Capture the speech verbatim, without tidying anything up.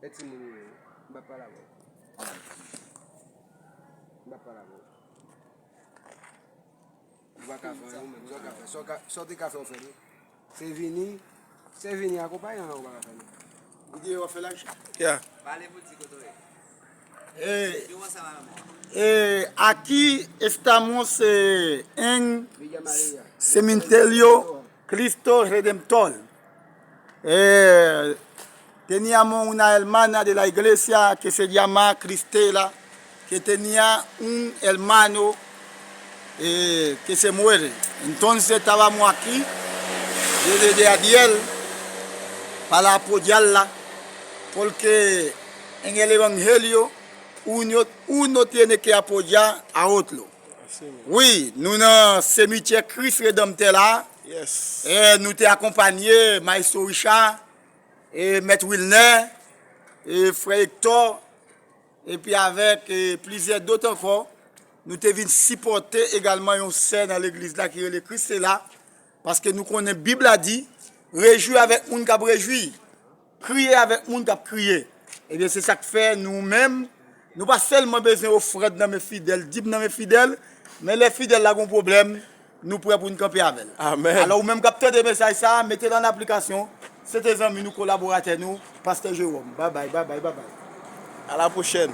E timoun ou ye, m p ap pale avè w. M p ap pale avè w. Ou pa ka fè anyen ou menm. Sa w ka fè, sa w ka, sa w te ka fè, w fè l wi. Se vini, se vini akonpaye an ou pa ka fè non. Videyo w ap fè la? Yeah. Pale pou di kote w ye. Eh, Yo wè sa la mò. Eh, aquí estamos, eh, en Villa María. Cementerio Cristo Redentor. Eh, teníamos una hermana de la iglesia que se llama Cristela, que tenía un hermano, eh, que se muere. Entonces estábamos aquí, desde ayer, para apoyarla, porque en el evangelio uno, uno tiene que apoyar a otro. Wi, nou nan semityè Kris Redanmtè la. Yes. E nou te akonpanye Maestro Richard, e Mèt Wilner, e frè Hector, epi avèk, e, plizyè dòt ankò. Nou te vin sipòte egalman yon sè nan legliz la ki rele Christela, paske nou konnen Bib la di, rejwi avèk moun k ap rejwi, kriye avèk moun k ap kriye. Ebyen, se sa k fè nou menm, nou pa sèlman bezwen ofrann nan men fidèl, dim nan men fidèl, men lè fidèl la gon pwoblèm, nou prè pou n kanpe avè l. Amèn. Alò, ou menm k ap tande mesaj sa a, mete l an aplikasyon. Se te zanmi nou, kolaboratè nou, Pastè Jerome. Babay, babay, babay. A la pwochèn.